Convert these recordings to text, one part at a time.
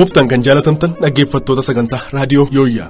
Gooftaan kan jaalatamtan dhaggeeffattoota sagantaa raadiyoo Yooyyaa.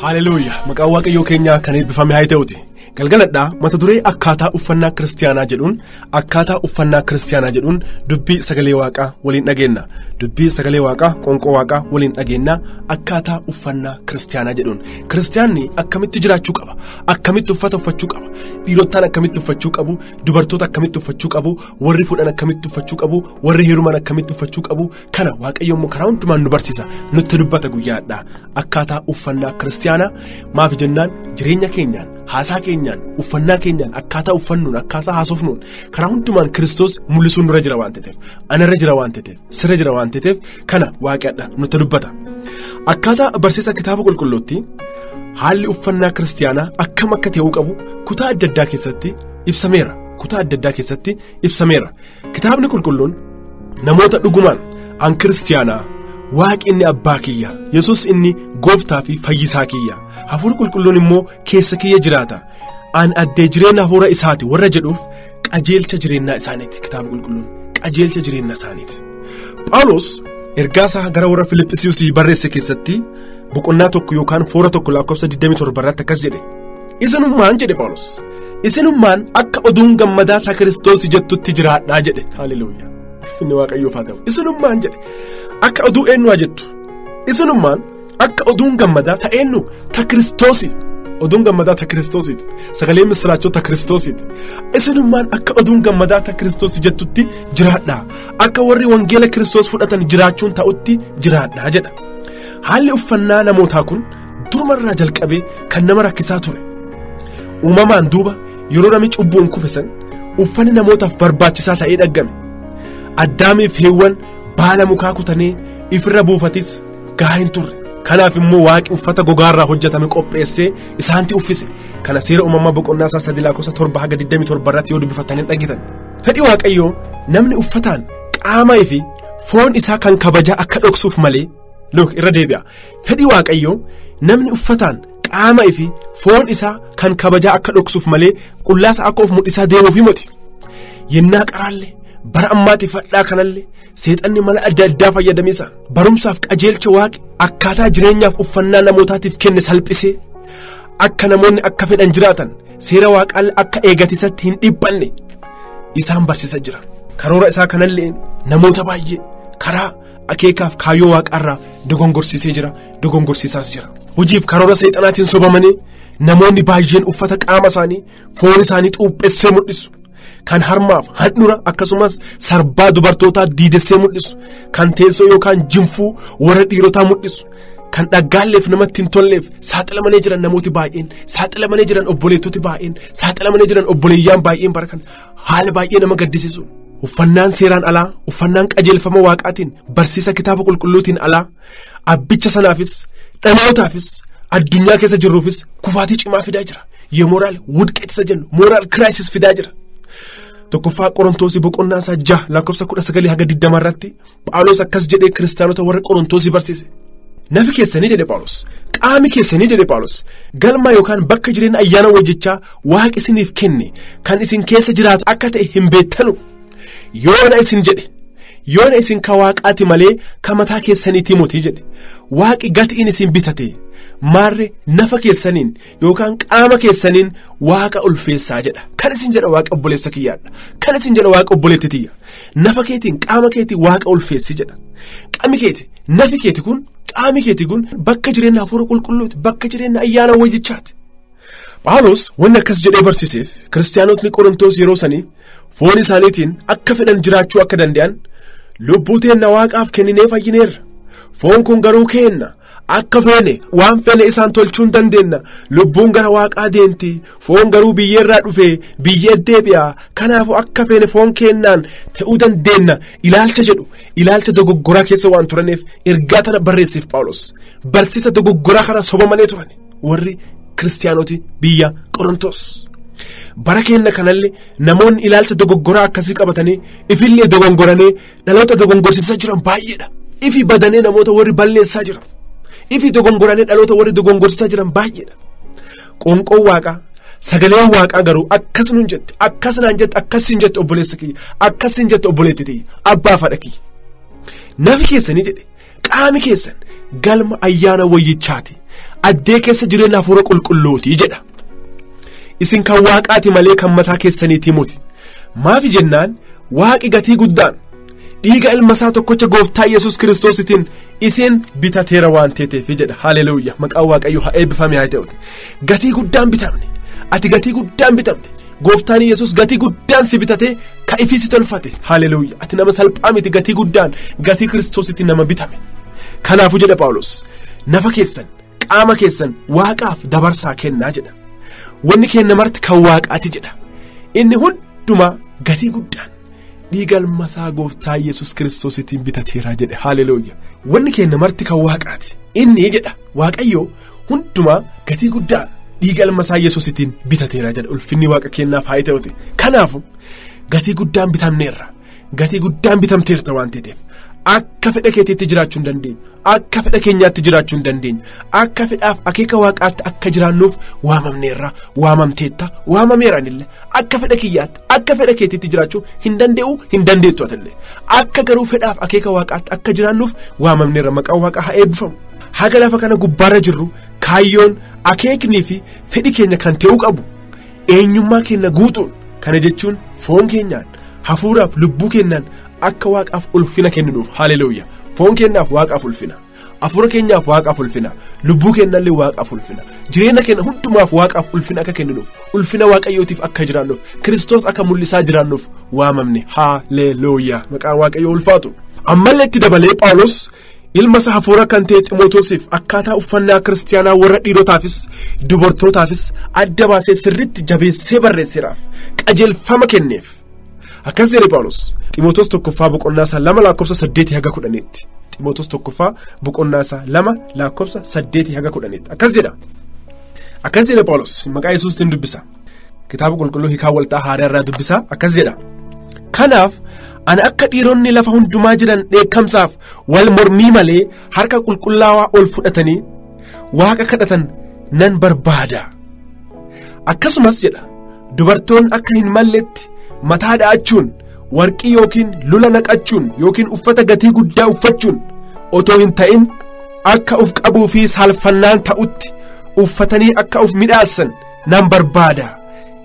Haleluuyaa! Maqaan Waaqayyoo keenyaa kan eebbifame haa ta'uuti. Galgaladhaa mata duree akkaataa uffannaa kiristiyaanaa jedhuun akkaataa uffannaa kiristiyaanaa jedhuun dubbii sagalee waaqaa waliin dhageenna. Dubbii sagalee waaqaa qoonqoo waaqaa waliin dhageenna akkaataa uffannaa kiristiyaanaa jedhuun. Kiristiyaanni akkamitti jiraachuu qaba? Akkamitti uffata uffachuu qaba? Dhiirottaan akkamitti uffachuu qabu? Dubartoota akkamitti uffachuu qabu? Warri fuudhan akkamitti uffachuu qabu? Warri heeruman akkamitti uffachuu qabu? Kana Waaqayyo immoo karaa hundumaan nu barsiisa. Nutti dubbata guyyaadhaa. Akkaataa uffannaa kiristiyaanaa maaf jennaan jireenya keenyaan haasaa keenyaan uffannaa keenyaan akkaataa uffannuun akkaataa haasofnuun karaa hundumaan Kiristoos mul'isuun nurra jira waan ta'eef anarra jira waan ta'eef sirra jira waan ta'eef kana Waaqadha nutti dubbata. Akkaataa barsiisa kitaaba qulqulluutti haalli uffannaa kiristiyaanaa akkam akka ta'uu qabu kutaa adda addaa keessatti ibsameera. Kutaa adda addaa keessatti ibsameera. Kitaabni qulqulluun namoota dhugumaan an kiristiyaanaa Waaqni inni abbaa kiyya Yesuus inni gooftaa fi fayyisaa kiyya hafuurri qulqulluun immoo keessa kiyya jiraata an addee jireenya hafuura isaati warra jedhuuf qajeelcha jireenyaa isaaniiti kitaaba qulqulluun qajeelcha jireenya isaaniiti. Phaawulos ergaa isaa gara warra Filiphisiyoosii barreesse keessatti boqonnaa 1 yookaan foora 1 lakkoofsa 27 irratti akkas jedhe. Isinummaan jedhe Phaawulos isinummaan akka oduun gammadaa ta Kiristoos jettutti jiraadhaa jedhe. Haleluuyaa. Ulfinni Waaqayyoof haa ta'u. Isinummaan jedhe. Akka oduu eenyu jettu isinummaan akka oduun gammadaa ta eenyu ta Kiristoosiiti. Oduun gammadaa ta Kiristoosiiti. Sagaleen misiraachoo ta Kiristoosiiti. Isinummaan akka oduun gammadaa ta Kiristoos jettutti jiraadhaa. Akka warri wangeela Kiristoos fudhatan jiraachuun ta'utti jiraadhaa jedha. Haalli uffannaa namootaa kun durumarraa jalqabee kan nama rakkisaa ture. Uumamaan duuba yeroo namni cubbuun kufe san uffanni namootaaf barbaachisaa ta'ee dhaggame. Addaamiif Heewwan baala mukaa kutanii ifirra buufatis gahaa hin turre. Kanaaf immoo Waaqi uffata gogaarraa hojjetame qopheessee isaanti uffise. Kana seera uumamaa boqonnaa isaa 3 lakkoofsa 7 haga 27 irratti yoo dubbifatanii dhagitan. Fedhi Waaqayyoo namni uffataan qaamaa fi foon isaa kan kabajaa akka dhoksuuf malee look irra deebi'a. Fedhi Waaqayyoo namni uffataan qaamaa fi foon isaa kan kabajaa akka dhoksuuf malee qullaasa akka of mul'isaa deemuuf himati. Yennaa qaraallee bara ammaatiif fadhaa kanallee seexanni mala adda addaa fayyadameessa barumsaaf qajeelcha Waaqi akkaataa jireenyaaf uffannaa namootaatiif kenne salphisee akka namoonni akka fedhan jiraatan seera Waaqaa akka eegatisatti hin dhiphanne isaan barsiisa jira. Karoora isaa kanallee namoota baay'ee karaa akeekaaf kaayyoo Waaqaarraa dogongorsiisee jira, dogongorsiisaas jira. Hojiif karoora seexanaatiin sobamanii namoonni baay'een uffata qaama isaanii foon isaanii xuuphessee mul'isu. Kan harmaaf handhura akkasumas sarbaa dubartootaa diidessee mul'isu, kan teessoo yookaan jinfuu warra dhiirotaa mul'isu, kan dhaggaalleef namatti hin tolleef saaxilamanii jiran namooti baay'een, saaxilamanii jiran obboleettoti baay'een, saaxilamanii jiran obboleeyyaan baay'een bara kana haala baay'ee nama gaddisiisu. Uffannaan seeraan alaa, uffannaan qajeelfama Waaqaatiin, barsiisa kitaaba qulqulluutiin alaa abbicha sanaafis dhalootaafis addunyaa keessa jirruufis kufaatii cimaa fidaa jira. Yemoraal wudqeet isa jennu moraal kiraayisis fidaa jira. Tokkoffaa Qorontoosii boqonnaa isaa 6 lakkoofsa 19 haga 20 irratti Phaawulos akkas jedhee kiristaanota warra Qorontoosii barsiise. Nafi keessanii jedhe Phaawulos, qaami keessanii jedhe Phaawulos, galma yookaan bakka jireenya ayyaana wajjichaa Waaqi isiniif kenne kan isin keessa jiraatu akka ta'e hin beektanu. Yoona isin jedhe, yoona isin ka Waaqaati malee ka mataa keessaniitii moti jedhe. Waaqi gatiin isin bitate maarre nafa keessaniin yookaan qaama keessaniin Waaqa ulfeessaa jedha. Kan isin jedha Waaqa obboleessa kiyyaadha. Kan isin jedha Waaqa obboleetti tiyya. Nafa keetiin qaama keetiin Waaqa ulfeessi jedha. Qaami keeti nafi keeti kun qaami keeti kun bakka jireenya hafuura qulqulluuti, bakka jireenya ayyaana wayyichaati. Phaawulos wanni akkas jedhee barsiiseef kiristaanotni Qorontoos yeroo sanii foon isaaniitiin akka fedhan jiraachuu akka danda'an lubbuu teenna Waaqaaf kenninee fayyineerra. Foon kun garuu keenna. Akka feene waan feene isaan tolchuu hin dandeenna. Lubbuun gara Waaqaa deemti. Foon garuu biyyeerraa dhufe biyyee deebi'a. Kanaafuu akka feene foon keennaan ta'uu dandeenna. Ilaalcha jedhu ilaalcha dogoggoraa keessa waan turaniif ergaa tana barreesseef Phaawulos. Barsiisa dogoggoraa kana sobamanii turan warri kiristaanoti biyya Qorontos. Bara keenna kanallee namoonni ilaalcha dogoggoraa akkasii qabatanii ifillee dogongoranii dhaloota dogongorsiisaa jiran baay'eedha. Ifi badanee namoota warri balleessaa jiran. Ifi dogongoranii dhaloota warri dogongorsiisaa jiran baay'eedha. Qoonqoon Waaqaa, sagaleen Waaqaa garuu akkas nuun jette, akkas naan jette, akkas siin jette obboleessa kiyya, akkas siin jette obboleetti tiyya, abbaa fi haadha kiyya. Nafi keessanii jedhe, Qaami keessan galma ayyaana wayyichaati. Addee keessa jireenya hafuura qulqulluuti jedha. Isin kan waaqaati malee kan mataa keessaniitii miti. Maafi jennaan waaqi gatii guddaan dhiiga ilma isaa tokkocha gooftaa Yesuus Kiristoositiin isin bitateera waan ta'eef jedha. Haleluuyaa. Maqaan Waaqayyoo haa eebbifame haa ta'u. Gatii guddaan bitamne. Ati gatii guddaan bitamte. Gooftaan Yesuus gatii guddaan si bitatee ka ifii si tolfate. Haleluuyaa. Ati nama salphaa miti, gatii guddaan gatii Kiristoositiin nama bitame. Kanaafuu jedha Phaawulos, nafa keessan qaama keessan waaqaaf dabarsaa kennaa jedha. Wanni kenna marti kan waaqaati jedha. Inni hundumaa gatii guddaan dhiiga ilma isaa gooftaa Yesuus Kiristoositiin bitateera jedhe. Haleluuyaa. Wanni kenna marti kan waaqaati. Inni jedha Waaqayyo hundumaa gatii guddaan dhiiga ilma isaa Yesuusitiin bitateera jedha. Ulfinni waaqa keenyaaf haa ta'uti. Kanaafuu gatii guddaan bitamneerra. Gatii guddaan bitamteerta waan ta'eef akka fedha keetiitti jiraachuu hin dandeenyu. Akka fedha keenyaatti jiraachuu hin dandeenyu. Akka fedhaaf akeeka waaqaatti akka jiraannuuf waamamneerra. Waamamteetta. Waamameeranillee akka fedha kiyyaatti akka fedha keetiitti jiraachuu hin danda'u, hin dandeettu atillee. Akka garuu fedhaaf akeeka waaqaatti akka jiraannuuf waamamneerra. Maqaan waaqaa haa eebbifamu. Haga lafa kana gubbaarra jirru kaayyoon akeeknii fi fedhi keenya kan ta'uu qabu eenyummaa keenya guutuun, kana jechuun foon keenyaan hafuuraaf lubbuu keenyaan akka waaqaaf ulfina kenninuuf. Haleluuyaa. Foon keenyaaf waaqaaf ulfina, hafuura keenyaaf waaqaaf ulfina, lubbuu keenyallee waaqaaf ulfina, jireenya keenya hundumaaf waaqaaf ulfina akka kenninuuf, ulfina waaqayyootiif akka jiraannuuf, Kiristoos akka mul'isaa jiraannuuf waamamne. Haleluuyaa. Maqaan Waaqayyoo ulfaatu. Ammallee itti dabalee Phaawulos ilma isaa hafuura kan ta'e Ximootosiif akkaataa uffannaa kiristaanaa warra dhiirotaafis dubartootaafis adda baasee sirriitti jabeessee barreesseeraaf qajeelfama kenneef. Akkas jedhe Phaawulos Ximootos 1 boqonnaa isaa 2 lakkoofsa 8 haga 10tti. Ximootos 1 boqonnaa isaa 2 lakkoofsa 8 haga 10tti. Akkas jedha. Akkas jedhe Phaawulos maqaa Yesuusitiin dubbisa. Kitaaba qulqulluu hiikaa walxaa haaraa irraa dubbisa. Akkas jedha. Kanaaf ani akka dhiironni lafa hundumaa jiran dheekkamsaaf wal mormii malee harka qulqullaawaa ol fudhatanii waaqa kadhatan nan barbaada. Akkasumas jedha dubartoonni akka hin malletti mataa dha'achuun, warqii yookiin lula naqachuun yookiin uffata gatii guddaa uffachuun otoo hin ta'in akka uf qabuu fi saalfannaan ta'utti uffatanii akka uf midhaassan nan barbaada.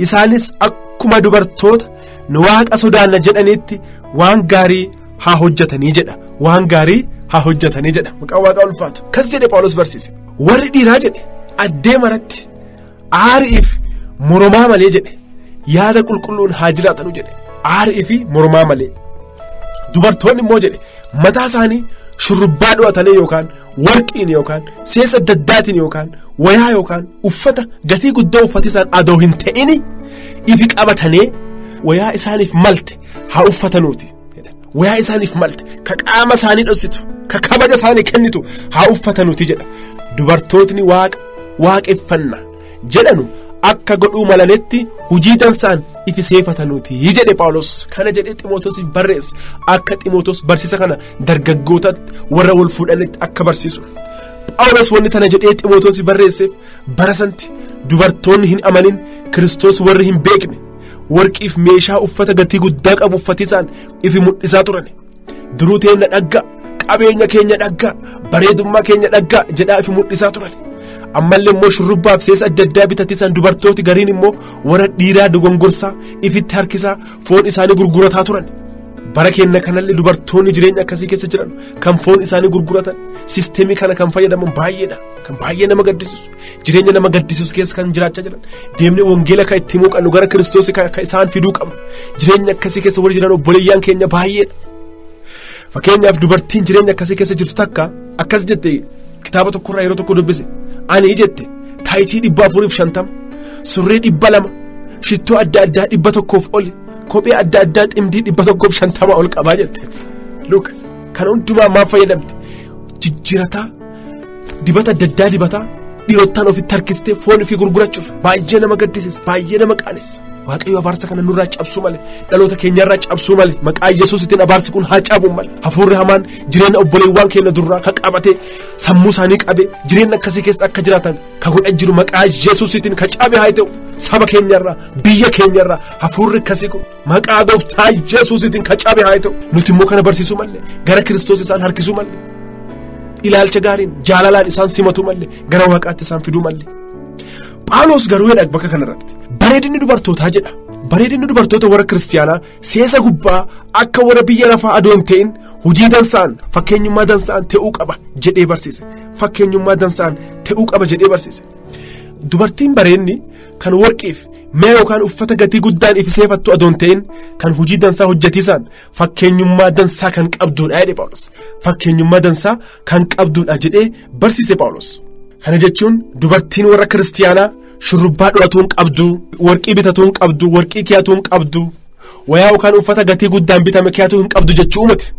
Isaanis akkuma dubartoota nu waaqa sodaanna jedhanitti waan gaarii haa hojjetanii jedha. Waan gaarii haa hojjetanii jedha. Maqaan waaqaa ulfaatu. Kas jedhe Phaawulos barsiise. Warri dhiiraa jedhe addee maratti aariif mormaa malee jedhe yaada qulqulluun haa jiraatanu jedhe. Aarii fi mormaa malee. Dubartoonni immoo jedhe mataa isaanii shurrubbaa dho'atanii yookaan warqiin yookaan seesa daddaatiin yookaan wayaa yookaan uffata gatii guddaa uffati isaan adoo hin ta'ini ifi qabatanii wayaa isaaniif malte haa uffatanuuti. Wayaa isaaniif malte ka qaama isaanii dhossitu ka kabaja isaanii kennitu haa uffatanuuti jedha. Dubartootni waaqa waaqeffanna jedhanu akka godhuu malanetti hojii dansaan ifi seefatanuuti jedhe Phaawulos. Kana jedhee Ximootosiif barreesse. Akka Ximootos barsiisa kana dargaggootatti warra wal fuudhanitti akka barsiisuuf. Phaawulos wanni tana jedhee Ximootosiif barreesseef bara sanatti dubartoonni hin amanin Kiristoos warri hin beekne warqiif meeshaa uffata gatii guddaa qabu uffatisaan ifi mul'isaa turan. Duruu teenna dhaggaa, qabeenya keenya dhaggaa, bareedummaa keenya dhaggaa jedhaa ifi mul'isaa turan. Ammallee immoo shurrubbaaf seesa adda addaa bitatisan dubartooti gariin immoo warra dhiiraa dogongorsaa ifitti harkisaa foon isaanii gurgurataa turan. Bara keenya kanallee dubartoonni jireenya akkasii keessa jiran kan foon isaanii gurguratan sisteemii kana kan fayyadaman baay'eedha. Kan baay'ee nama gaddisiisu, jireenya nama gaddisiisu keessa kan jiraachaa jiran, deemnee wangeela kan itti himuu qabnu gara Kiristoos kan isaan fiduu qabnu, jireenya akkasii keessa warri jiran obboleeyyan keenya baay'eedha. Fakkeenyaaf dubartiin jireenya akkasii keessa jirtu takka akkas jette kitaaba tokkorraa yeroo tokko dubbise. Ani jette taayitii 450, surree 200, shittoo adda addaa 100 ol, kophee adda addaa ximdii 150 ol qabaa jette. Look, kan hundumaa maaf fayyadamte? Jijjiirataa, dibata adda addaa dibataa, dhiirottaan ofitti harkistee foon ofii gurgurachuuf baay'ee nama gaddisiisa, baay'ee nama qaanessa. Waaqayyo abaarsa kana nurraa cabsuu malee, dhaloota keenyarraa cabsuu malee, maqaa Yesuusitiin abaarsi kun haa cabu malee. Hafuurri hamaan jireenya obboleewwan keenya durraa ka qabatee sammuu isaanii qabee jireenya akkasii keessa akka jiraatan ka godha jiru maqaa Yesuusitiin ka cabe haa ta'u. Saba keenyarraa, biyya keenyarraa hafuurri akkasii kun maqaa gooftaa Yesuusitiin ka cabe haa ta'u. Nuti immoo kana barsiisuu malee, gara Kiristoos isaan harkisuu malee. Ilaalcha gaariin jaalalaan isaan simatu malee gara waaqaatti isaan fiduu malee. Phaawulos garuu jedha bakka kanarratti bareedinni dubartootaa jedha. Bareedinni dubartoota warra kiristiyaanaa seesa gubbaa akka warra biyya lafaa adoo hin ta'in hojii dansaan fakkeenyummaa dansaan ta'uu qaba jedhee barsiise. Fakkeenyummaa dansaan ta'uu qaba jedhee barsiise. Dubartiin bareenni kan warqiif mi'a yookaan uffata gatii guddaan ifiseefattu adoo hin ta'in kan hojii dansaa hojjetiisaan fakkeenyummaa dansaa kan qabduudha jedhee Phaawulos. Fakkeenyummaa dansaa kan qabduudha jedhee barsiise Phaawulos. Kana jechuun dubartiin warra kiristiyaanaa shurrubbaa dhuratuun qabdu, warqii bitatuun qabdu, warqii kiyatuun qabdu, wayaa yookaan uffata gatii guddaan bitame kiyatuu hin qabdu jechuu miti.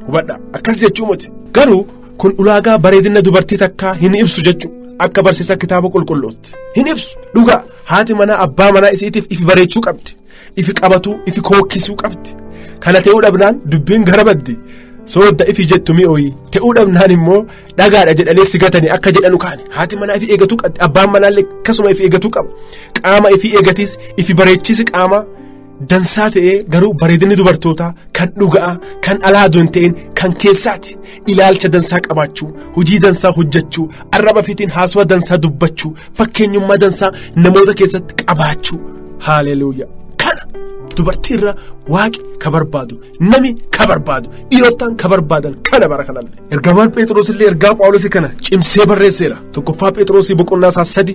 Hubadhaa akkas jechuu miti. Garuu kun ulaagaa bareedina dubartii takkaa hin ibsu jechuu akka barsiisa kitaaba qulqulluutti hin ibsu. Dhugaa haati manaa abbaa manaa isiitiif ifi bareechuu qabdi, ifi qabatuu, ifi kookkisuu qabdi. Kana ta'uu dhabnaan dubbiin gara baddi. Soodda ifi jettu mi'ooyi ta'uu dhabnaan immoo dhagaadha jedhanii sigatanii akka jedhanu kaane haati manaa ifi eegatuu qabdi, abbaan manaallee akkasuma ifi eegatuu qaba. Qaama ifi eegatis ifi bareechisi qaama dansaa ta'ee garuu bareedinni dubartootaa kan dhugaa kan alaa adoo hin ta'in kan keessaati. Ilaalcha dansaa qabaachuu, hojii dansaa hojjechuu, arraba ofiitiin haasawaa dansaa dubbachuu, fakkeenyummaa dansaa namoota keessatti qabaachuu. Haaleluuyaa. Kana dubartiirra waaqi ka barbaadu, nami ka barbaadu, dhiirottaan ka barbaadan kana bara kanallee. Ergamaan Phexros illee ergaa Phaawulos kana cimsee barreesseera. Tokkoffaa Phexros boqonnaa isaa 3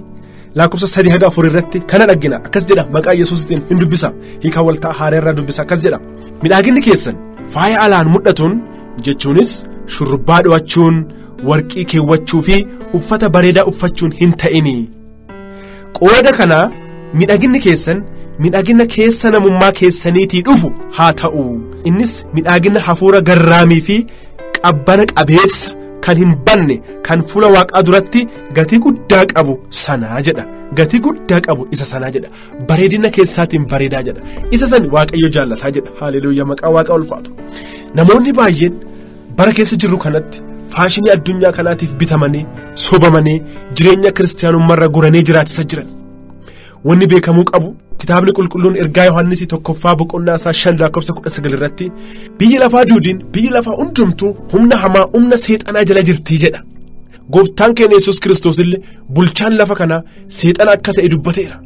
lakkoofsa 3-4 irratti kana dhaggina. Akkas jedha, maqaa Yesuusitiin hin dubbisa. Hiikaa waltaa haaraa irraa dubbisa. Akkas jedha. Midhaaginni keessan faaya alaan mul'atuun jechuunis shurrubbaa dho'achuun, warqii keewwachuu fi uffata bareedaa uffachuun hin ta'ini. Qooda kanaa midhaaginni keessan midhaagina keessa namummaa keessaniitii dhufu haa ta'u. Innis midhaagina hafuura garraamii fi qabbana qabeessa kan hin banne kan fuula waaqaa duratti gatii guddaa qabu sanaa jedha. Gatii guddaa qabu isa sanaa jedha. Bareedina keessaatiin bareedaa jedha. Isa san Waaqayyo jaallataa jedha. Haaleluuyaa, maqaa waaqa ulfaatu. Namoonni baay'een bara keessa jirru kanatti faashinii addunyaa kanaatiif bitamanii sobamanii jireenya kiristiyaanummaarra goranii jiraachisa jiran. Wanni beekamuu qabu kitaabni qulqulluun ergaa Yohaannis 1 boqonnaa isaa 5 lakkoofsa 19 irratti biyyi lafaa duudiin biyyi lafaa hundumtuu humna hamaa humna seexanaa jala jirti jedha. Gooftaan keenya Yesuus Kiristoos illee bulchaan lafa kanaa seexana akka ta'e dubbateera.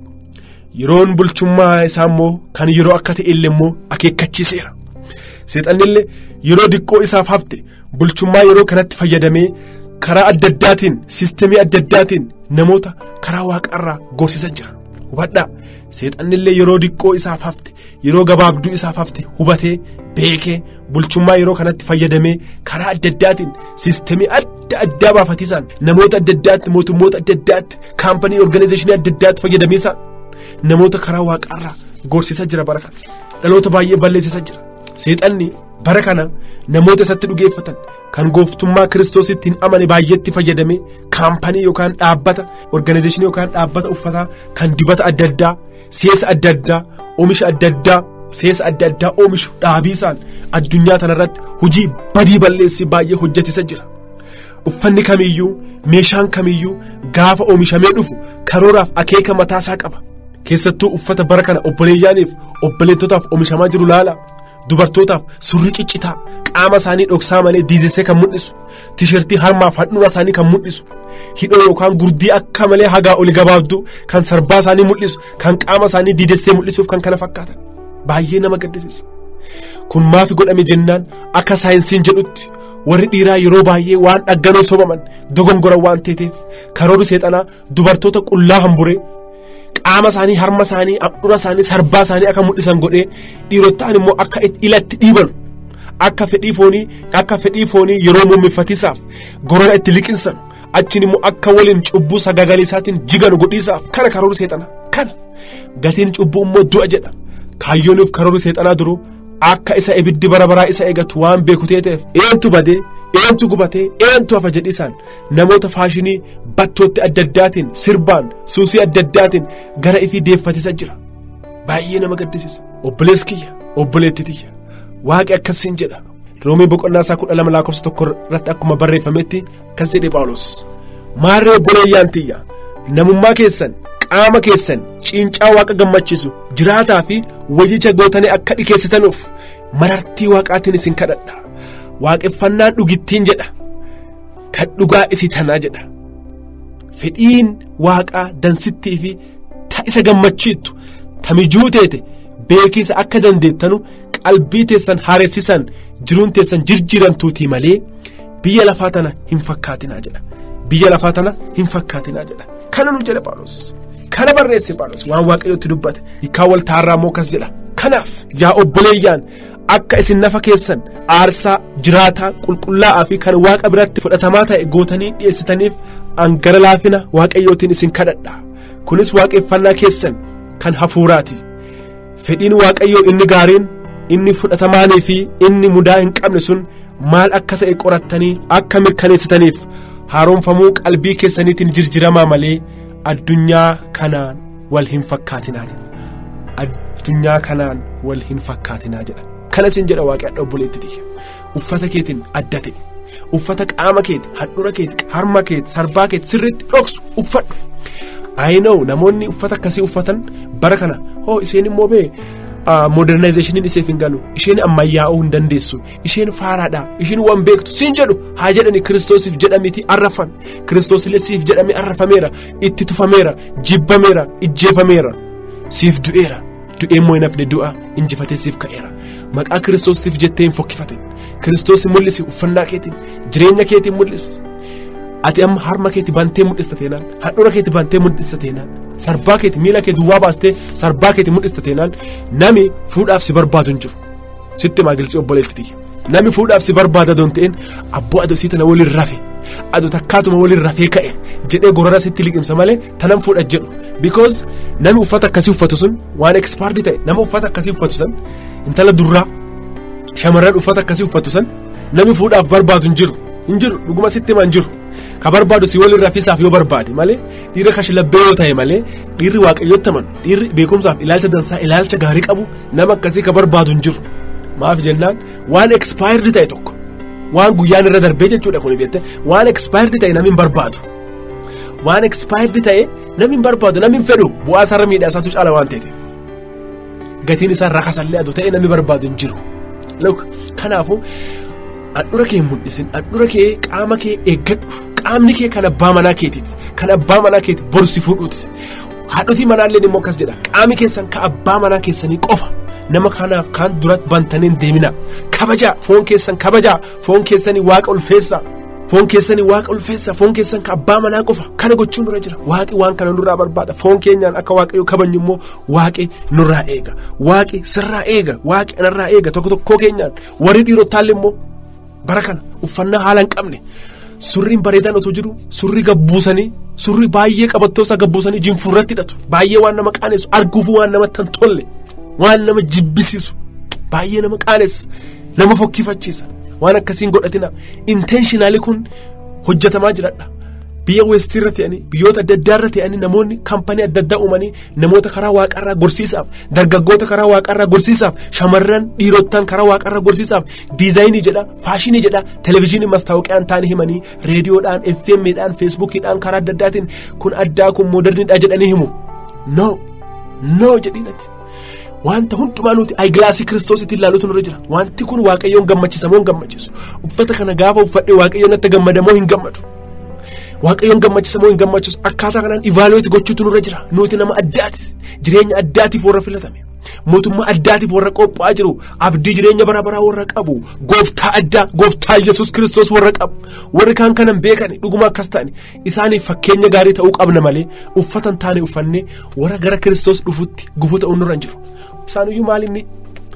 Yeroon bulchummaa isaa immoo kan yeroo akka ta'e illee immoo akeekkachiiseera. Seexanni illee yeroo diqqoo isaaf hafte bulchummaa yeroo kanatti fayyadamee karaa adda addaatiin siistemii adda addaatiin namoota karaa waaqarraa gorsisaa jira. Hubadhaa, seexanni illee yeroo diqqoo isaaf hafte, yeroo gabaabduu isaaf hafte hubatee beekee bulchummaa yeroo kanatti fayyadamee karaa adda addaatiin siistemii adda addaa baafatiisaan namoota adda addaatti, mootummoota adda addaatti, kaampanii orgaanizeeshinii adda addaatti fayyadameesaan namoota karaa waaqarraa gorsisaa jira. Bara kana dhaloota baay'ee balleessisaa jira. Seexanni bara kana namoota isatti dhugeeffatan kan gooftummaa Kiristoositti hin amane baay'eetti fayyadamee kaampanii yookaan dhaabbata orgaanizeeshinii yookaan dhaabbata uffataa kan dibata adda addaa, seesa adda addaa, oomisha adda addaa, seesa adda addaa oomishu dhaabiisaan addunyaa tanarratti hojii badii balleessi baay'ee hojjetisa jira. Uffanni kamiyyuu meeshaan kamiyyuu gaafa oomishamee dhufu karooraaf akeeka mataasaa qaba. Keessattuu uffata bara kana obboleeyyaaniif obboleettotaaf oomishamaa jiru laala. Dubartootaaf surrii ciccitaa qaama isaanii dhoksaa malee diizessee kan mul'isu, tishertii harmaaf handhuura isaanii kan mul'isu, hidhoo yookaan gurdii akka malee hagaa oli gabaabduu kan sarbaa isaanii mul'isu, kan qaama isaanii diizessee mul'isuuf kan kana fakkaatan. Baay'ee nama gaddisiisa. Kun maaf godhame jennaan akka saayinsiin jedhutti warri dhiiraa yeroo baay'ee waan dhagganoo sobaman dogongoran waan ta'eef karoorri seexanaa dubartoota qullaa hamburee qaama isaanii, harma isaanii, handhuura isaanii, sarbaa isaanii akka mul'isan godhee dhiirottaan immoo akka ilatti dhiiban, akka fedhii foonii yeroo muummeffatiisaaf gorora itti liqinsan, achiin immoo akka waliin cubbuu sagagaleessaatiin jiganu godhiisaaf kana karoorri seexanaa. Kana gatiin cubbuu immoo du'a jedha. Kaayyooniif karoorri seexanaa duruu akka isa ibiddi bara baraa isa eegatu waan beeku ta'eef eentu badee, eentu gubatee, eentu hafa jedhisaan namoota faashinii battootti adda addaatiin sirbaan suusii adda addaatiin gara ifii deeffatisa jira. Baay'ee nama gaddisiisa. Obboleessi kiyya, obboleetti tiyya, waaqi akkasiin jedha. Roomee boqonnaa isaa 12 lakkoofsa 1 irratti akkuma barreeffametti akkas jedhe Phaawulos. Maarree obboleeyyaan tiyya, namummaa keessan, qaama keessan ciincaa waaqa gammachiisu jiraataa fi wayyicha gootanii akka dhikeessitanuuf marartii waaqaatiin isin kadhadha. Waaqeffannaan dhugittiin jedha. Kan dhugaa isii tanaa jedha. Fedhiin waaqaa dansittii fi ta isa gammachiittu ta mijuu teete beekiisa akka dandeettanu qalbii teessan haaressisan jiruun teessan jirjiiramtuutii malee biyya lafaa tana hin fakkaatinaa jedha. Biyya lafaa tana hin fakkaatinaa jedha. Kana nu jedha Phaawulos. Kana barreesse Phaawulos waan Waaqayyootti dubbate. Hiikkaa waltaarraa immoo akkas jedha. Kanaaf yaa obboleeyyaan akka isin nafa keessan aarsaa jiraataa qulqullaa'aa fi kan Waaqa biratti fudhatamaa ta'e gootanii dhiyeessitaniif an gara laafina Waaqayyootiin isin kadhadha. Kunis waaqeffannaa keessan kan hafuuraati. Fedhiin Waaqayyoo inni gaariin, inni fudhatamaanii fi inni mudaa hin qabne sun maal akka ta'e qorattanii akka mirkaneessitaniif haaromfamuu qalbii keessaniitiin jirjiramaa malee addunyaa kanaan wal hin fakkaatinaa jedha. Addunyaa kanaan wal hin fakkaatinaa jedha. Kana isin jedha Waaqayyo obboleetti tiyya. Uffata keetiin adda ta'e. Uffata qaama keeti, handhuura keeti, harma keeti, sarbaa keeti sirriitti dhoksu uffadhu. I know namoonni uffata akkasii uffatan bara kana hoo isheen immoo bee modernizationiin isheef hin galu, isheen ammayyaa'uu hin dandeessu, isheen faaraadha, isheen waan beektu siin jedhu haa jedhani. Kiristoosiif jedhamiti arrafame. Kiristoosillee siif jedhame arrafameera, itti tufameera, jibbameera, ijjeefameera, siif du'eera. Du'ee immoo hin hafne, du'a injifatee siif ka'eera. Maqaa Kiristoosiif jettee hin fokkifatin. Kiristoos mul'isi uffannaa keetiin, jireenya keetiin mul'isi. Ati amma harma keeti bantee mul'ista teenaan, handhuura keeti bantee mul'ista teenaan, sarbaa keeti miila kee duwwaa baastee sarbaa keeti mul'ista teenaan nami fuudhaaf si barbaadu hin jiru. Sitti himaa gilxii obboleetti tiyya. Nami fuudhaaf si barbaada doon ta'in abboo adoo sii tana waliin rafe, adoo takkaatuma waliin rafee ka'e jedhee gorora sitti liqimsa malee tanan fuudha jedhu. Because nami uffata akkasii uffatu sun waan expired ta'e. Nama uffata akkasii uffatu san, intala durraa shamarran uffata akkasii uffatu san nami fuudhaaf barbaadu hin jiru. Hin jiru, dhuguma sitti himaa hin jiru. Ka barbaadu si waliin rafisaaf yoo barbaade malee, dhiira kashlabbee yoo ta'e malee, dhiirri Waaqayyootti amanu, dhiirri beekumsaaf ilaalcha dansaa ilaalcha gaarii qabu nama akkasii ka barbaadu hin jiru. Maaf jennaan waan expired ta'e tokko, waan guyyaan irra darbee jechuudha kun beekte, waan expired ta'e namni hin barbaadu. Waan expired ta'e namni hin barbaadu, namni hin fedhu, bu'aa isaarra miidhaa isaatu caala waan ta'eef. Gatiin isaa rakasallee aduu ta'e namni barbaadu hin jiru. Look, kanaafuu handhuura kee hin mul'isin, handhuura kee qaama kee eeggadhu. Qaamni kee kan abbaa manaa keetiiti. Kan abbaa manaa keeti boru si fuudhuuti. Haadhotii manaallee immoo akkas jedha. Qaami keessan kan abbaa manaa keessanii qofa. Nama kana kaan duratti bantanii hin deemina. Kabajaa foon keessan, kabajaa foon keessanii, Waaqa ulfeessa. Foon keessanii Waaqa ulfeessa. Foon keessan kan abbaa manaa qofa. Kana gochuun nurra jira. Waaqi waan kana nurraa barbaada. Foon keenyaan akka Waaqayyo kabajnu immoo Waaqi nurraa eega. Waaqi sirraa eega. Waaqi anarraa eega. Tokko tokkoo keenyaan warri dhiirotaallee immoo bara kana uffannaa haala hin qabne, surriin bareedaan otoo jiru surrii gabbuusanii, surrii baay'ee qabattoo isaa gabbuusanii jinfurratti hidhatu. Baay'ee waan nama qaanessu, arguuf waan namatti hin tolle, waan nama jibbisiisu, baay'ee nama qaanessa, nama fokkifachiisa. Waan akkasiin godhatina. Intentionally kun hojjetamaa jiradha. Biyya Westii irra ta'anii, biyyoota adda addaa irra ta'anii, namoonni kaampanii adda addaa uumanii namoota karaa waaqarraa gorsiisaaf, dargaggoota karaa waaqarraa gorsiisaaf, shamarran dhiirottan karaa waaqarraa gorsiisaaf diizaayinii jedha, faashinii jedha, televezyiinii mastaawaqiyaan taanii himanii, reediyoodhaan, FM'dhaan, feesbuukiidhaan, karaa adda addaatiin kun addaa, kun mooderniidha jedhanii himu. No, no jedhinati. Wanta hundumaa nuti eyeglassii Kiristoositti ilaaluutu nurra jira. Wanti kun Waaqayyoon gammachiisa moo hin gammachiisu? Uffata kana gaafa uffadhe Waaqayyoon natti gammada moo hin gammadu? Waaqayyoon gammachiisa moo hin gammachiisu? Akkaataa kanaan evaluate gochuutu nurra jira. Nuti nama addaati. Jireenya addaatiif warra filatame. Mootummaa addaatiif warra qophaa'aa jiru. Abdii jireenya bara baraa warra qabu. Gooftaa addaa, Gooftaa Yesuus Kiristoos warra qabu. Warri kaan kanan beekan dhuguma akkas ta'ani. Isaaniif fakkeenya gaarii ta'uu qabna malee uffata hin taane uffannee warra gara Kiristoos dhufutti gufuu ta'uun nurra hin jiru. Isaanuyyuu maal inni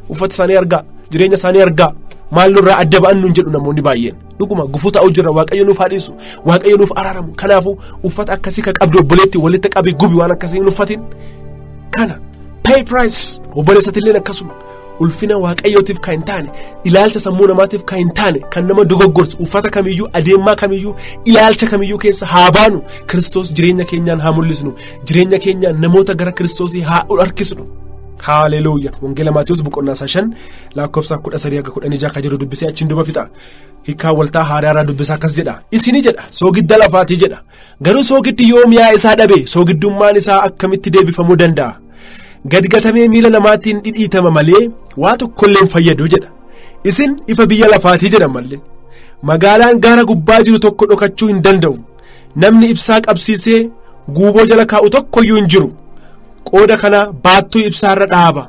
uffata isaanii argaa, jireenya isaanii argaa, maal nurraa adda ba'an nuun jedhu namoonni baay'een. Dhuguma gufuu ta'uu jirra. Waaqayyo nuuf haa dhiisu, Waaqayyo nuuf araaramu. Kanaafuu uffata akkasii kan qabdu obboleetti walitti qabi gubi, waan akkasii hin uffatin. Kana pay price. Obboleessatillee akkasuma ulfina Waaqayyootiif kan hin taane, ilaalcha sammuu namaatiif kan hin taane, kan nama dogoggorsu uffata kamiyyuu, adeemaa kamiyyuu, ilaalcha kamiyyuu keessa haa baanu. Kiristoos jireenya keenyaan haa mul'isnu, jireenya keenyaan namoota gara Kiristoosii haa harkisnu. Haaleluuya. Wangeela Maatiyus boqonnaa 5 lakkoofsa 13 hanga 16 kan jiru dubbisee achiin duba fixa. Hiikkaa waltaa haaraarraa dubbisaa akkas jedha. Isini jedha soogidda lafaatii jedha. Garuu soogiddi yoo mi'aa isaa dhabe soogiddummaan isaa akkamitti deebifamuu danda'a? Gadgatamee miila namaatiin dhidhiitama malee waa tokkollee hin fayyadu jedha. Isin ifa biyya lafaatii jedhan malee. Magaalaan gaara gubbaa jiru tokko dhokachuu hin danda'u. Namni ibsaa qabsiisee guuboo jala kaa'u tokkoyyuu hin jiru. Qooda kana baattuu ibsaarra dhaaba.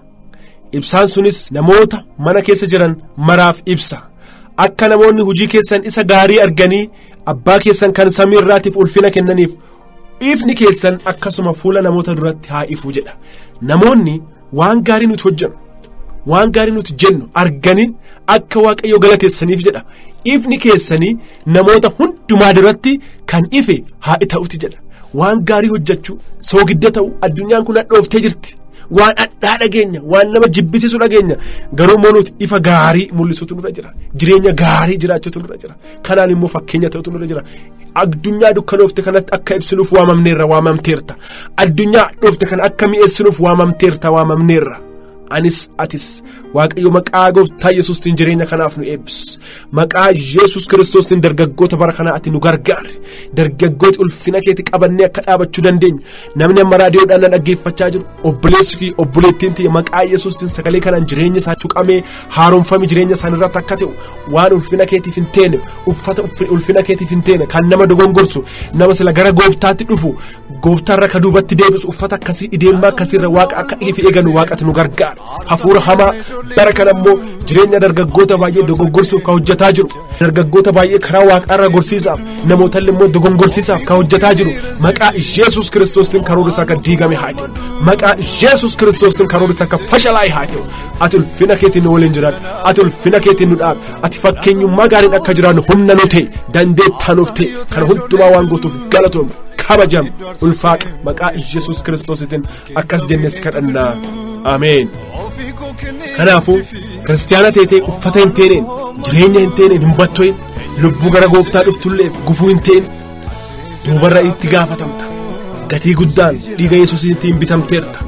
Ibsaan sunis namoota mana keessa jiran maraaf ibsa. Akka namoonni hojii keessan isa gaarii arganii abbaa keessan kan samii irraatiif ulfina kennaniif ifni keessan akkasuma fuula namoota duratti haa ifu jedha. Namoonni waan gaarii nuti hojjennu, waan gaarii nuti jennu arganii akka Waaqayyo galateessaniif jedha. Ifni keessanii namoota hundumaa duratti kan ife haa ta'uti jedha. Waan gaarii hojjechuu, soogidda ta'u, addunyaan kun hadhooftee jirti. Waan hadhaa dhageenya, waan nama jibbisiisu dhageenya, garuu immoo nuti ifa gaarii mul'isuutu nurra jira. Jireenya gaarii jiraachuutu nurra jira. Kanaan immoo fakkeenya ta'utu nurra jira. Addunyaa dukkanoofte kanatti akka ibsinuuf waamamneerra, waamamteerta. Addunyaa hadhoofte kana akka mi'eessinuuf waamamteerta, waamamneerra. Anis atis Waaqayyo maqaa gooftaa Yesuustiin jireenya kanaaf nu eebbisu. Maqaa Yesuus Kiristoostiin dargaggoota bara kanaa ati nu gargaari. Dargaggooti ulfina keetti qabannee akka dhaabachuu dandeenyu. Namni amma raadiyoodhaan na dhaggeeffachaa jiru obboleessi kiyya, obboleettiin tiyya maqaa Yesuustiin sagalee kanaan jireenya isaa tuqamee haaromfame jireenya isaanii irratti akka ta'u, waan ulfina keetiif hin teene, uffata ulfina keetiif hin teene kan nama dogongorsu, nama sila gara gooftaatti dhufu gooftaarra ka duubatti deebisu, uffata akkasii ideemmaa akkasiirra Waaqa akka ifi eegannu Waaqatu nu gargaara. Hafuura hamaa bara kana immoo jireenya dargaggoota baay'ee dogongorsuuf ka hojjetaa jiru, dargaggoota baay'ee karaa Waaqaarra gorsiisaaf, namootallee immoo dogongorsiisaaf ka hojjetaa jiru, maqaa Yesuus Kiristoostiin karoorri isaa akka diigame haa ta'u. Maqaa Yesuus Kiristoostiin karoorri isaa akka fashalaa'e haa ta'u. Ati ulfina keetiin nu waliin jiraadhu. Ati ulfina keetiin nu dhaabi. Ati fakkeenyummaa gaariin akka jiraannu humna nu ta'e, dandeettaa nuuf ta'e, kana hundumaa waan gootuuf galatoomi. Kabajam, ulfaadhu. Maqaa Yesuus Kiristoositiin akkas jennes kadhannaa. Ameen. Kanaafuu kiristiyaana teetee uffata hin teeneen, jireenya hin teeneen hin battoyin, lubbuu gara gooftaa dhuftulleef gufuu hin ta'in, duubarra itti gaafatamta. Gatii guddaan dhiiga Yesuusiitiin bitamteerta.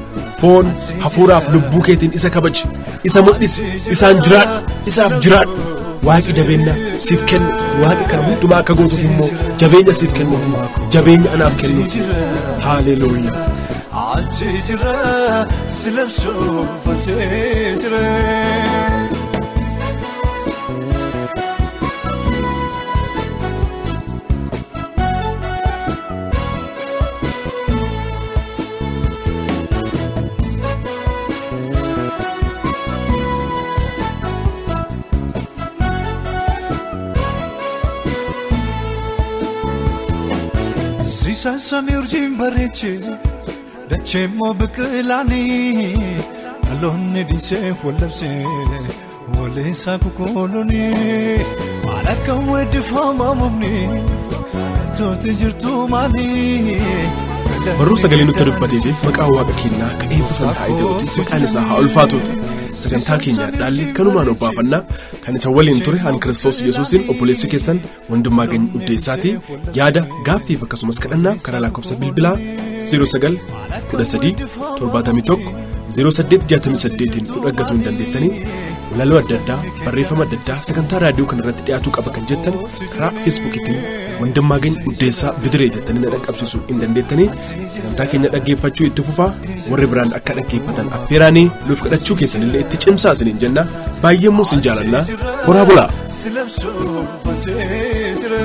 Foon hafuuraaf lubbuu keetiin isa kabaji, isa mul'isi, isaan jiraadhu, isaaf jiraadhu. Waaqi jabeenya siif kennu, Waaqi kana hundumaa akka gootuuf immoo jabeenya siif kennuuti, jabeenya anaaf kennuuti. Haaleluyyaa. Asijira silabsuuf asijira. Sisasamii urjiin bareechee dacheemmoo biqilaanii dhaloonni dhiisee wallabsee walleessaa kukoolonii maal akka weeddifamaa mumni tooti jirtu maalii. Barruu sagalee nutti dubbateetiif maqaa Waaqa keenyaa akka eebbifame haa ta'uuti, maqaan isaa haa ulfaatuuti. Sagantaa keenya dhaalli kanumaan obbaafannaa kan isa waliin ture an Kiristoos Yesuusin obboleessi keessan Wandimmaagany Uddeessaati. Yaada gaaffiif akkasumas kadhannaaf karaa lakkoofsa bilbilaa 09 13 71 08 68 nu dhaggatuu hin dandeettanii. Walaloo adda addaa, barreeffama adda addaa sagantaa raadiyoo kana irratti dhiyaatuu qaba kan jettan karaa feesbuukiitiin Wandimmaagany Uddeessaa Bidiree jettanii na dhaqqabsiisuu hin dandeettanii. Sagantaa keenya dhaggeeffachuu itti fufaa, warri biraan akka dhaggeeffatan affeeraanii nuuf kadhachuu keessanillee itti cimsaa isiniin jenna. Baay'eemmoo isin jaalannaa. Horaa bulaa. Silabsuuf asijira.